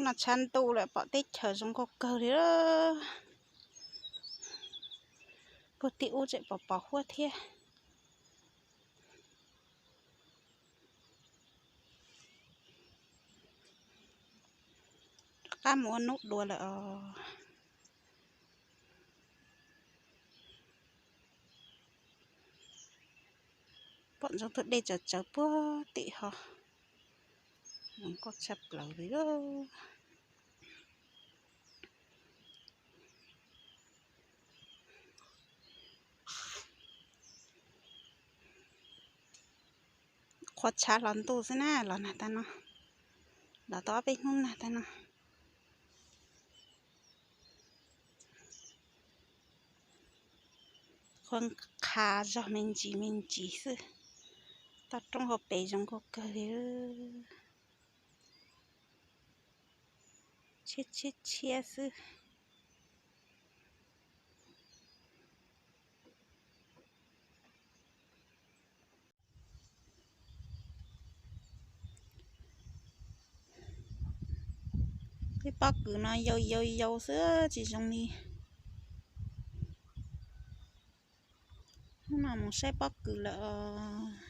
No tshav ntuj lawm pom teb chaws zoo nkauj kawg li. Puag tim ub tseem pom pom huab thiab. Rov qab mus ua hnub dua lawm os. Pom ntsoov tus dej tsawv tsawv puag tim ho. Zoo nkauj tshaj plaws li lauj. Qhuav tshav hlo ntuj xwb na, los nag tag no, los tau ob peb hnub nag tag no. Qhuav qha zog me ntsis me ntsis xwb. Toj roob hauv pes zoo nkauj kawg li. Tshiab tshiab tshiab xwb. Tej pob kws no yau yau yau xwb tsis zoo li. Hnub no mus saib pob kws lawm os.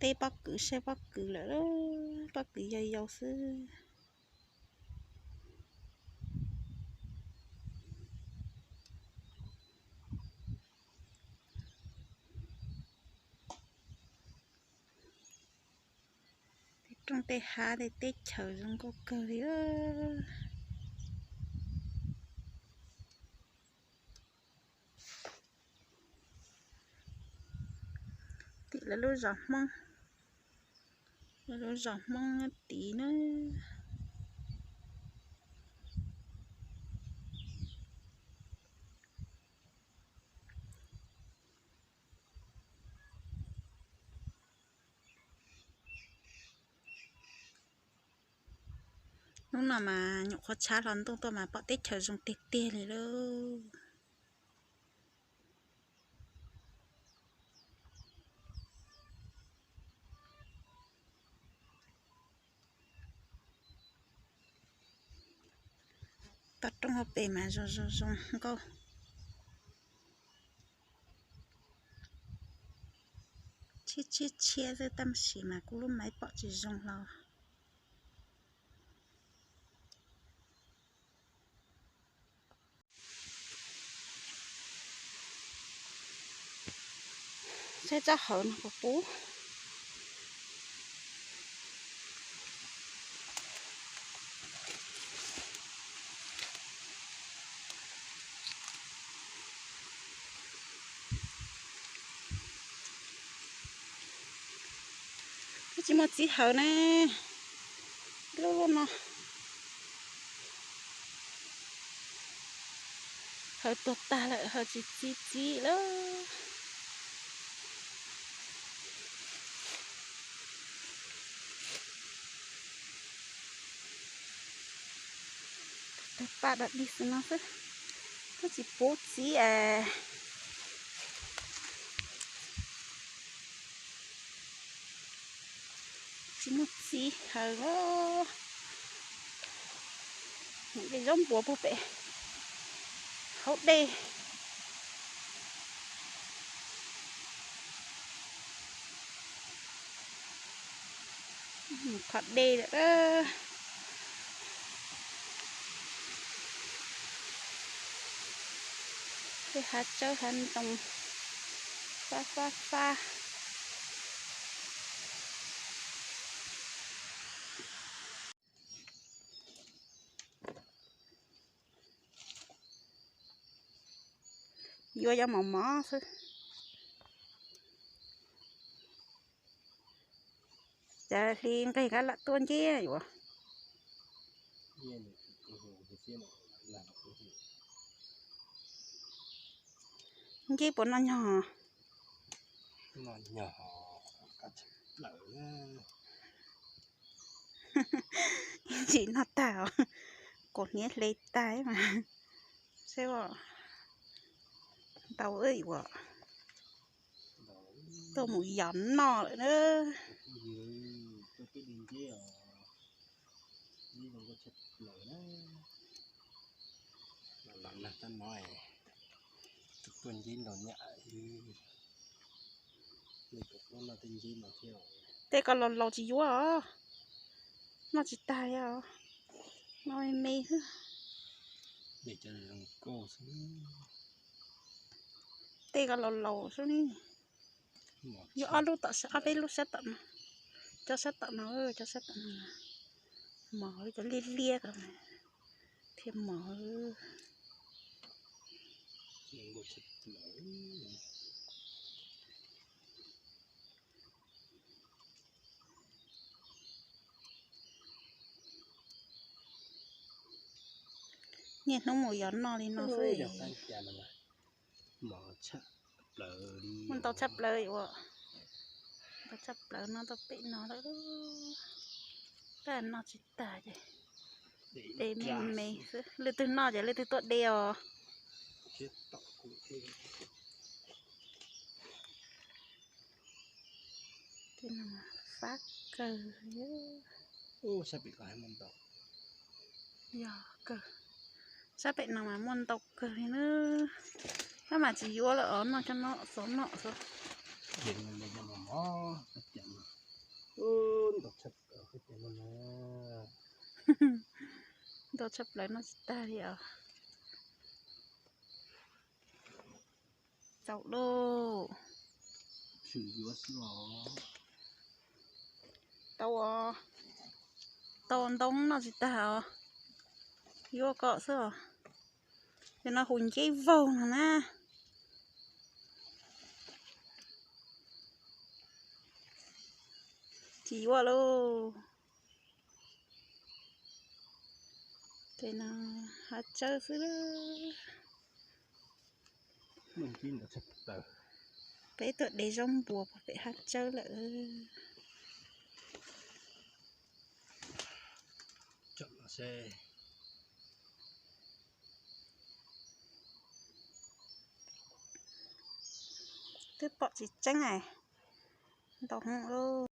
Tej pob kws saib pob kws lawm, pob kws yau yau xwb. Tej rooj tej hav tej teb chaws zoo nkauj kawg li. Tim lawv lub zos Hmoob, lawv lub zos Hmoob nyob tid na. Hnub no mas nyuam qhuav tshav hlo ntuj tuaj mas pom teb chaws zoo tiag tiag li lauj. Toj roob hauv pes mas zoo zoo zoo nkauj. Tshiab tshiab tshiab xwb tab sis mas kuv lub maiv pom tsis zoo hlo. Saib tsob hawv no puas puv. Twb tsis muaj txiv hawv ne, lub lub no. Hawv tuag tag lawm, hawv tsis txi txiv lawm. Tawg paj dog dig xwb no xwb, twb tsis puv txiv es. Tsis muaj txiv hawv. Dej zaub npuas puag pem hauv dej. Mus thov dej lawm. Tej hav tsawb hav ntoo fab fab fab. Yuav yuav mos mos xwb. Cas hli nqeg kab lam tuaj nceb yuav. Nceb puas noj nyog? Tsis noj tag, kaus hniav hle tag mas. Seb, ntau ua tuaj mus yos noj lawm na. Los na, los nag tab no, tus tuaj nceb nrog nyam, nws kom tuaj noj tej nceb no thiab. Tej ko laus laus tsis yuav os, noj tsis tag li os, noj me me xwb. Cov zoo nkauj xwb. Tej ko laus laus xwb ne. Yuav ob lub tom, ob peb lub sab tom no. Cov sab tom no, cov sab tom no. Mos cov liab liab ko thiaj mos. Niaj hnub mus yos noj li no xwb. Muaj ntau tshaj plaws ua, ntau tshaj plaws no tau pem no lawm. Tab noj tsis tag ces de me me xwb, leej twg noj ces leej twg tuaj de os. Fab kawg. Yog kawg, sab pem no mas muaj ntau kawg li na. Tab mas tsis yuav lawm os, noj cov no xov noj xwb. Ntau tshaj plaws noj tsis tag li os. Tau lauj. Tau os, tau ntau noj tsis tag os. Yuav kom xwb os. Cov no hu nceb vaug no na. Tsis yuav lauj. Ces no hav tsawb xwb. Peb tuaj de zaub npua puag pem hav tsawb lawm. Twb pom tsis tseeb, ntau heev lauj.